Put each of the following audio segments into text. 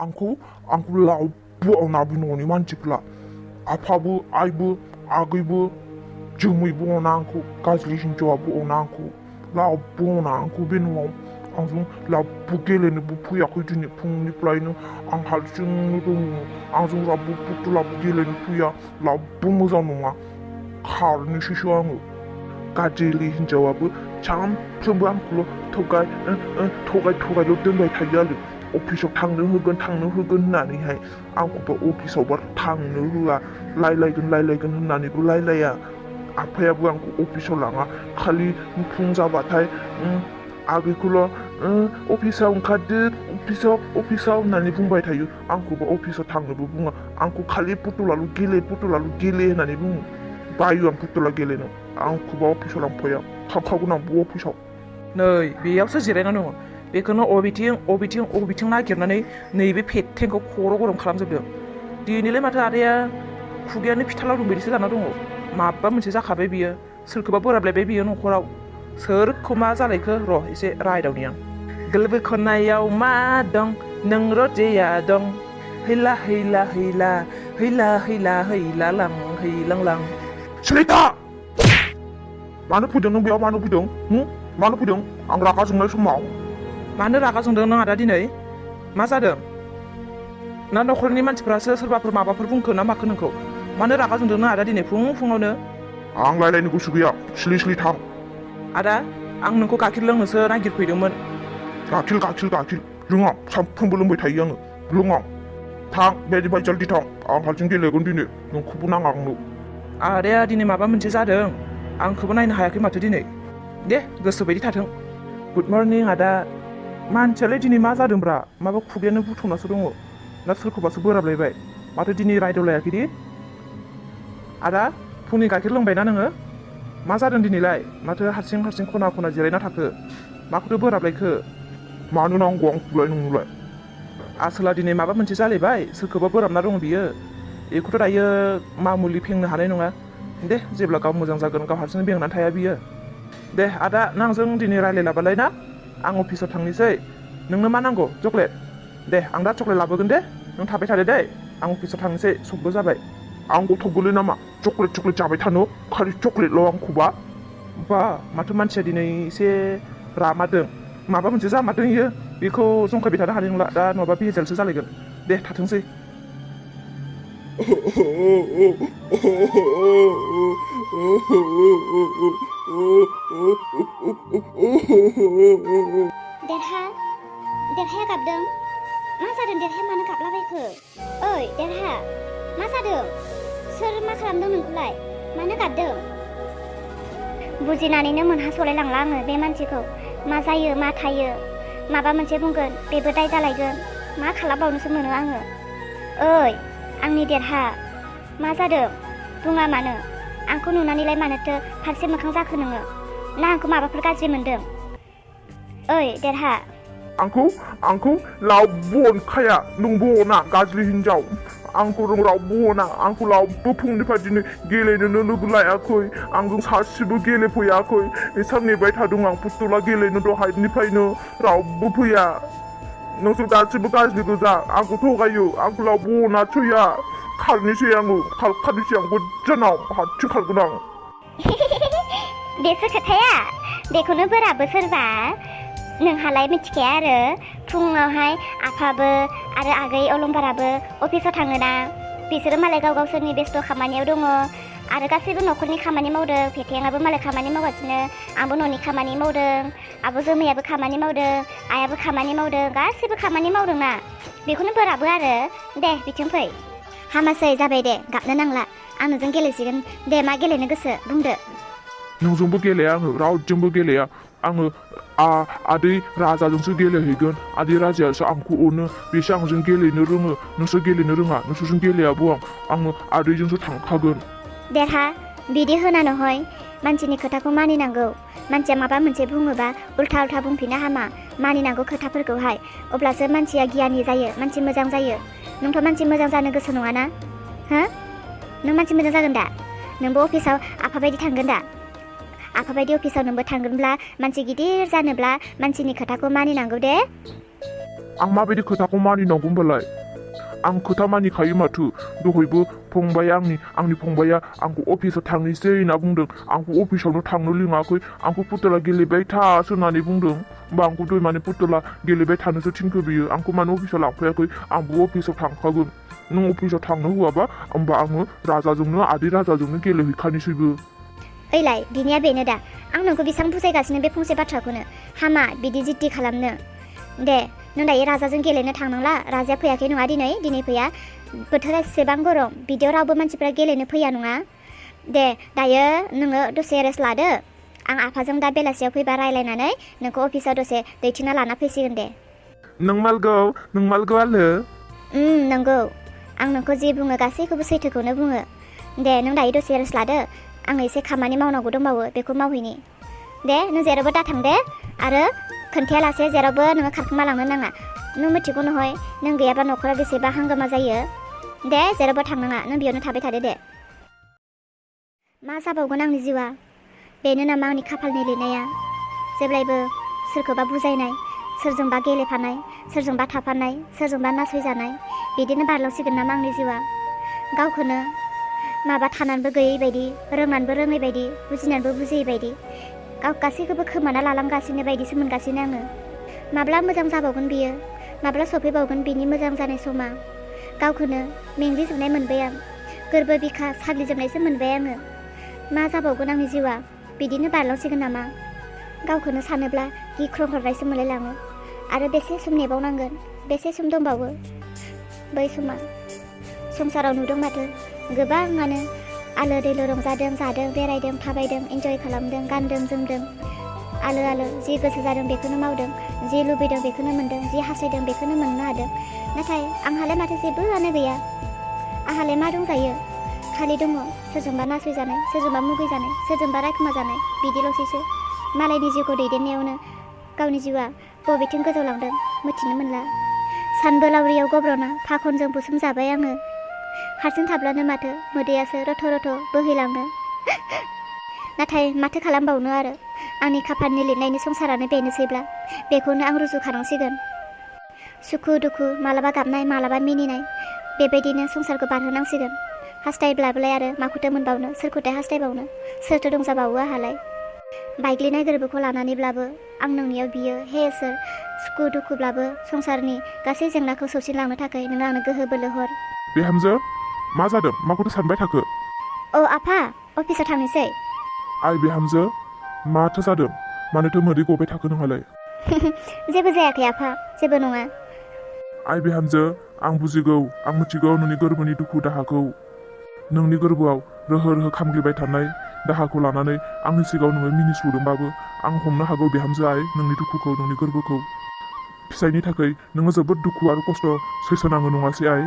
आंखौ लावबो अनाबो न'नि मानसिफ्रा आफाबो आइबो आगैबो जोमैबो अना आंखौ गाज्रि हिन्जावाबो अना आंखौ लावबो अना आंखौ बे न'आव आंजों लावबो गेलेनोबो फैयाखै दिनै फुंनिफ्रायनो आं हारसिंनो दङ आंजों रावबो फुथुलाबो गेलेनो फैया लावबो मोजां नङा खारनोसैसो आङो गाज्रि हिन्जावाबो सानफ्रोमबो आंखौल' थगायल' दोनबाय थायो आरो अफिसाव थांनो होगोन होननानैहाय आंखौबो अफिसावबा थांनो होआ लायलायगोन होननानैबो लायलाया आफायाबो आंखौ अफिसाव लाङा खालि फुं जाबाथाय आगैखौल' अफिसाव ओंखारदो अफिसाव होननानै बुंबाय थायो आंखौबो अफिसाव थांनोबो बुङा आंखौ खालि पुतुलाल' गेले होननानै बुङो बायो आं पुतुला गेलेनो आंखौबो अफिसाव लांफाया थांखागोन आंबो अफिसाव नै बेयावसो जिरायना दङ बेखौनो अबेथिं नागिरनानै नैबे फेथेंखौ खर' गरम खालामजोबदों दिनैलाय माथो आदाया खुगायानो फिथालाव दं बिदिसो जाना दङ माबा मोनसे जाखाबाय बियो सोरखौबा बोराबलायबाय बियो न'खराव सोरखौ मा जालायखो र' एसे रायदावनि आं गोलबो खनायाव मा दं नों रजेया दं हैला लां सुनिता मानो फैदों नों बेयाव मानो फैदों आं रागा जोंनाय समाव मानो रागा जोंदों नों आदा दिनै मा जादों ना न'खरनि मानसिफ्रासो सोरबाफोर माबाफोर बुंखो ना माखो नोंखौ मानो रागा जोंदों नों आदा दिनै फुङावनो आं रायलायनो गोसो गैया स्लि थां आदा आं नोंखौ गाइखेर लोंनोसो नागिरफैदोंमोन गाइखेर लोङा सानफ्रोमबो लोंबाय थायो आङो लोङा थां बेनिफ्राय जल्दि थां आं हारसिं गेलेगोन दिनै नोंखौबो नाङा आंनो आदाया दिनै माबा मोनसे जादों आंखौबो नायनो हायाखै माथो दिनै दे गोसो बायदि थाथों गुड मर्निं आदा मानसियालाय दिनै मा जादोंब्रा माबा खुगायानो बुथुमनासो दङ ना सोरखौबासो बोराबलायबाय माथो दिनै रायदावलायाखैदि आदा फुंनि गाइखेर लोंबायना नोङो मा जादों दिनैलाय माथो हारसिं खना जिरायना थाखो माखौथो बोराबलायखो मानो नांगौ आंखौलाय नोंनोलाय आसोला दिनै माबा मोनसे जालायबाय सोरखौबा बोराबना दङ बियो बेखौथ' दायो मामुलि फेंनो हानाय नङा दे जेब्ला गाव मोजां जागोन गाव हारसिं बेंनानै थाया बियो दे आदा नोंजों दिनै रायलायलाबालाय ना आं अफिसाव थांनोसै नोंनो मा नांगौ चक्लेट दे आं दा चक्लेट लाबोगोन दे नों थाबाय थादो दे आं अफिसाव थांनोसै सबबो जाबाय आं गथ' गोलै नामा चक्लेट जाबाय थानो खालि चक्लेटल' आंखौबा बा माथो मानसिया दिनै एसे रामादों माबा मोनसे जामारदों इयो बेखौ जंखायबाय थानो हानाय नंला दा नङाबा भेजालसो जालायगोन दे थाथोंसै देरहाया गाबदों मा जादों देरहाया मानो गाबलाबायखो ओइ देरहा मा जादों सोर मा खालामदों नोंखौलाय मानो गाबदों बुजिनानैनो मोनहासलाय लांला आङो बे मानसिखौ मा जायो मा थायो माबा मोनसे बुंगोन बेबो दाय जालायगोन मा खालामबावनोसो मोनो आङो ओइ आंनि देरहा मा जादों बुङा मानो आंखौ नुनानैलाय मानोथो फारसे मोखां जाखो नोङो ना आंखौ माबाफोर गाज्रि मोनदों ओइ देरहा आंखौ रावबो अनखाया नोंबो अना गाज्रि हिन्जाव आंखौ रावबो अना आंखौ रावबो फुंनिफ्राय दिनै गेलेनोनो लोगो लायाखै आंजों सासेबो गेलेफैयाखै एसां नेबाय थादों आं फुटुला गेलेनो दहायनिफ्रायनो रावबो फैया नोंसोर गासिबो गाज्रि गोजा आंखौ थगायो आंखौ रावबो अना थैया खारनोसै आङो खारखानोसै आं गोजानाव हारसिं खारगोन आं बेसो खोथाया बेखौनो बोराबो सोरबा नोंहालाय मिथिखाया आरो फुङावहाय आफाबो आरो आगै अलंबाराबो अफिसाव थाङोना बिसोरो मालाय गावसोरनि बेस्थ' खामानियाव दङ आरो गासैबो न'खरनि खामानि मावदों फेथेंआबो मालाय खामानि मावगासिनो आंबो न'नि खामानि मावदों आब' जोमैयाबो खामानि मावदों आइयाबो खामानि मावदों गासैबो खामानि मावदोंना बेखौनो बोराबो आरो दे बिथिं फै हामासै जाबाय दे गाबनो नांला आं नोंजों गेलेसिगोन दे मा गेलेनो गोसो बुंदो नोंजोंबो गेलेया आङो रावजोंबो गेलेया आङो आदै राजाजोंसो गेलेहैगोन आदै राजायासो आंखौ अनो बेसो आंजों गेलेनो रोङो नोंसोर गेलेनो रोङा नोंसोरजों गेलेयाबो आङो आदैजोंसो थांखागोन देरहा बिदि होनानो हय मानसिनि खोथाखौ मानिनांगौ मानसिया माबा मोनसे बुङोबा उल्था बुंफिननो हामा मानिनांगौ खोथाफोरखौहाय अब्लासो मानसिया गियानि जायो मानसि मोजां जायो नोंथ' मानसि मोजां जानो गोसो नङाना हो नों मानसि मोजां जागोन दा नोंबो अफिसाव आफाबायदि थांगोन दा आफाबायदि अफिसाव नोंबो थांगोनब्ला मानसि गिदिर जानोब्ला मानसिनि खोथाखौ मानिनांगौ दे आं माबायदि खोथाखौ मानिनांगौ होनबालाय आं खोथा मानिखायो माथो दहायबो फंबाया आंनि फंबाया आंखौ अफिसाव थांनोसै होनना बुंदों आंखौ अफिसावनो थांनो लिङाखै आंखौ फुथुला गेलेबाय थासो होननानै बुंदों होमबा आंखौ दहाय माने फुथुला गेलेबाय थानोसो थिनखो बियो आंखौ मानो अफिसाव लांफायाखै आंबो अफिसाव थांखागोन नों अफिसाव थांनो होआबा होमबा आङो राजाजोंनो आदै राजाजोंनो गेलेहैखानोसैबो ओइलाय बिनिया बेनो दा आं नोंखौ बेसेबां बुजायगासिनो बे फंसे बाथ्राखौनो हामा बिदि जिद्दि खालामनो दे नों दायो राजाजों गेलेनो थांनांला राजाया फैयाखै नङा दिनै फैया बोथोरा एसेबां गरम बिदियाव रावबो मानसिफ्रा गेलेनो फैया नङा दे दायो नोङो दसे रेस्ट लादो आं आफाजों दा बेलासियाव फैबा रायलायनानै नोंखौ अफिसाव दसे दैथिना लाना फैसिगोन दे नोंमालगौ आलो नंगौ आं नोंखौ जि बुङो गासैखौबो सैथोखौनो बुङो दे नों दायो दसे रेस्ट लादो आं एसे खामानि मावनांगौ दंबावो बेखौ मावहैनि दे नों जेरावबो दाथां दे आरो खोन्थायालासे जेरावबो नोङो खारखोमालांनो नाङा नों मिथिगौ नहय नों गैयाबा न'खरा बेसेबा हांगामा जायो दे जेरावबो थांनाङा नों बेयावनो थाबाय थादो दे मा जाबावगोन आंनि जिउआ बेनो नामा आंनि खाफालनि लिरनाया जेब्लायबो सोरखौबा बुजायनाय सोरजोंबा गेलेफानाय सोरजोंबा थाफानाय सोरजोंबा नासयजानाय बिदिनो बारलांसिगोन नामा आंनि जिउआ गावखौनो माबा थानानैबो गैयै बायदि रोंनानैबो रोङै बायदि बुजिनानैबो बुजियै बायदि गाव गासैखौबो खोमाना लालांगासिनो बायदिसो मोनगासिनो आङो माब्ला मोजां जाबावगोन बियो माब्ला सफैबावगोन बिनि मोजां जानाय समा गावखौनो मेंग्लिजोबनाय मोनबाय आं गोरबो बिखा साग्लिजोबनायसो मोनबाय आङो मा जाबावगोन आंनि जिउआ बिदिनो बारलांसिगोन नामा गावखौनो सानोब्ला गिख्रंहरनायसो मोनलायलाङो आरो बेसे सम नेबावनांगोन बेसे सम दंबावो बै समा संसाराव नुदों माथो गोबाङानो आलो दैलो रंजादों जादों बेरायदों थाबायदों इन्जय खालामदों गानदों जोमदों आलो जि गोसो जादों बेखौनो मावदों जि लुबैदों बेखौनो मोन्दों जि हास्थायदों बेखौनो मोननो हादों नाथाय आंहालाय माथो जेबोआनो गैया आंहालाय मा दंजायो खालि दङ सोरजोंबा नासयजानाय सोरजोंबा मुगैजानाय सोरजोंबा रायखुमाजानाय बिदिल'सैसो मालायनि जिउखौ दैदेननायावनो गावनि जिउआ बबेथिं गोजावलांदों मिथिनो मोनला सानबोलावरियाव गब्र'ना फाखनजों बुसोमजाबाय आङो हारसिं थाब्लानो माथो मोदैयासो रथ' रथ' बोहैलाङो नाथाय माथो खालामबावनो आरो आंनि खाफालनि लिरनायनि संसारानो बेनोसैब्ला बेखौनो आं रुजुखानांसिगोन सुखु दुखु मालाबा गाबनाय मालाबा मिनिनाय बेबायदिनो संसारखौ बारहोनांसिगोन हास्थायब्लाबोलाय आरो माखौथो मोनबावनो सोरखौथो हास्थायबावनो सोरथो दंजाबावो आंहालाय बायग्लिनाय गोरबोखौ लानानैब्लाबो आं नोंनियाव बियो हे इसोर सुखु दुखुब्लाबो संसारनि गासै जेंनाखौ सौसिलांनो थाखाय नों आंनो गोहो बोलो हर बिहामजो मा जादों माखौथो सानबाय थाखो औ आफा अफिसाव थांनोसै आइ बिहामजो माथो जादों मानोथो मोदै गबाय थाखो नोंहालाय जेबो जायाखै आफा जेबो नङा आइ बिहामजो आं बुजिगौ आं मिथिगौ नोंनि गोरबोनि दुखु दाहाखौ नोंनि गोरबोआव रोहो रोहो खामग्लिबाय थानाय दाहाखौ लानानै आंनि सिगाङाव नोङो मिनिस्लुदोंबाबो आं हमनो हागौ बिहामजो आइ नोंनि दुखुखौ नोंनि गोरबोखौ फिसायनि थाखाय नोङो जोबोद दुखु आरो खस्थ' सैसोनाङो नङासै आइ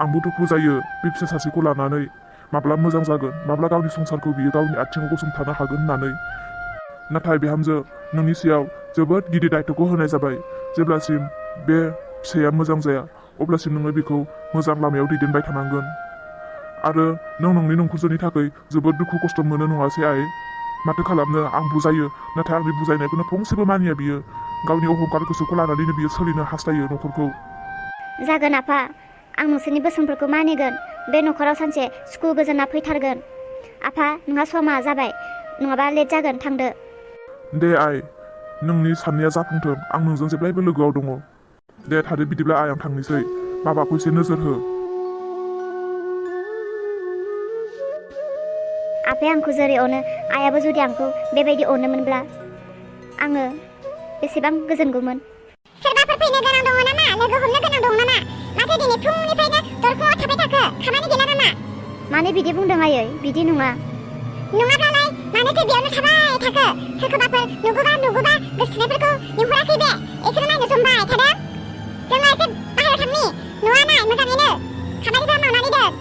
आंबो दुखु जायो बे फिसा सासेखौ लानानै माब्ला मोजां जागोन माब्ला गावनि संसारखौ बियो गावनि आथिङाव गसंथानो हागोन होननानै नाथाय बिहामजो नोंनि सायाव जोबोद गिदिर दायथ'खौ होनाय जाबाय जेब्लासिम बे फिसाया मोजां जाया अब्लासिम नोङो बेखौ मोजां लामायाव दैदेनबाय थानांगोन आरो नों नोंनि नंखुरजोनि थाखाय जोबोद दुखु खस्थ' मोनो नङासै आइ माथो खालामनो आं बुजायो नाथाय आंनि बुजायनायखौनो फंसेबो मानिया बियो गावनि अहंकार गोसोखौ लानानैनो बियो सोलिनो हास्थायो न'खरखौ जागोन आफा आं नोंसोरनि बोसोनफोरखौ मानिगोन बे न'खराव सानसे सुखु गोजोना फैथारगोन आफा नोंहा समा जाबाय नङाबा लेट जागोन थांदो दे आइ नोंनि साननाया जाफुंथों आं नोंजों जेब्लायबो लोगोआव दङ दे थादो बिदिब्ला आइ आं थांनोसै बाबाखौ एसे नोजोर हो आफाया आंखौ जेरै अनो आइयाबो जुदि आंखौ बेबायदि अनोमोनब्ला आङो बेसेबां गोजोनगौमोन सोरबाफोर फैनो गोनां दङ नामा लोगो हमनो गोनां दं नामा माथो दिनै फुंनिफ्रायनो दरखङाव थाबाय थाखो खामानि गैला नामा मानो बिदि बुंदों आयै बिदि नङा नङाब्लालाय मानोथो बेयावनो थाबाय थाखो सोरखौबाफोर नुगौबा गोसोथोनायफोरखौ नुहुराखै बे बेखौनो नायनो समबाय थादों जोङो एसे बाहेरायाव थांनि न'आ नाय मोजाङैनो खामानिफोर मावनानै दोन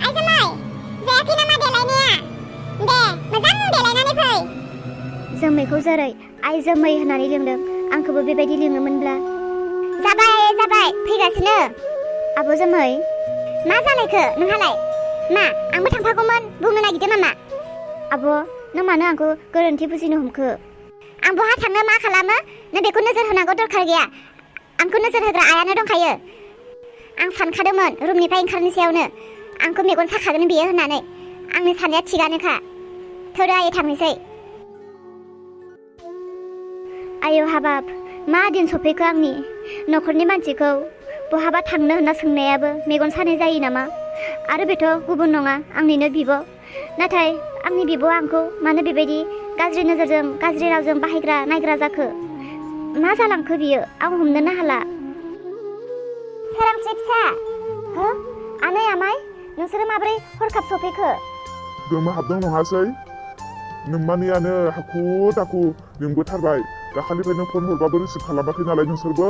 आइजोमै जायाखै नामा देलायनाया दे मोजां देलायनानै फै जोमैखौ जेरै आइ जोमै होननानै लिंदों आंखौबो बेबायदि लिङोमोनब्ला जाबाय फैगासिनो आब' जोमै मा जालायखो नोंहालाय मा आंबो थांफागौमोन बुंनो नागिरदों नामा आब' नों मानो आंखौ गोरोन्थि बुजिनो हमखो आं बहा थाङो मा खालामो नों बेखौ नोजोर होनांगौ दरखार गैया आंखौ नोजोर होग्रा आयानो दंखायो आं सानखादोंमोन रुमनिफ्राय ओंखारनायनि सायावनो आंखौ मेगन साखागोन बियो होननानै आंनि साननाया थिगानोखा थौदो आयै थांनोसै आयौ हाबाब मा दिन सफैखो आंनि न'खरनि मानसिखौ बहाबा थांनो होनना सोंनायाबो मेगन सानाय जायो नामा आरो बेथ' गुबुन नङा आंनिनो बिब' नाथाय आंनि बिब'आ आंखौ मानो बेबायदि गाज्रि नोजोरजों गाज्रि रावजों बाहायग्रा नायग्रा जाखो मा जालांखो बियो आं हमनोनो हाला सोरांस्रि फिसा हो आनै आमाय नोंसोरो माबोरै हरखाब सफैखो गोमो हाबदों नङासै नोम्मानियानो हाखु दाखु लिंबोथारबाय दाखालिफ्रायनो फन हरबाबो रिसिभ खालामाखै नालाय नोंसोरबो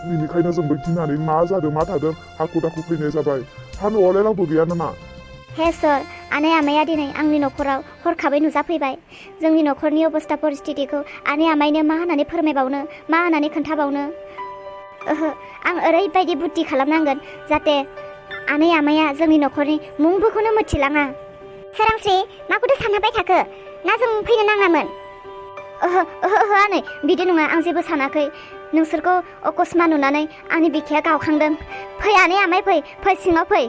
बेनिखायनो जोंबो गिनानै मा जादों मा थादों हाखु दाखु फैनाय जाबाय हा न'आवलाय रावबो गैया नामा हे सर आनै आमाया दिनै आंनि न'खराव हरखाबै नुजाफैबाय जोंनि न'खरनि अबस्था परिस्थितिखौ आनै आमायनो मा होननानै फोरमायबावनो मा होननानै खोन्थाबावनो ओहो आं ओरैबायदि बुद्धि खालामनांगोन जाहाथे आनै आमाया जोंनि न'खरनि मुंफोरखौनो मिथिलाङा सोरांस्रि माखौथो सानहाबाय थाखो ना जों फैनो नाङामोन ओहो ओहो ओहो आनै बिदि नङा आं जेबो सानाखै नोंसोरखौ अकस्मात नुनानै आंनि बिखाया गावखांदों फै आनै आमाय फै सिङाव फै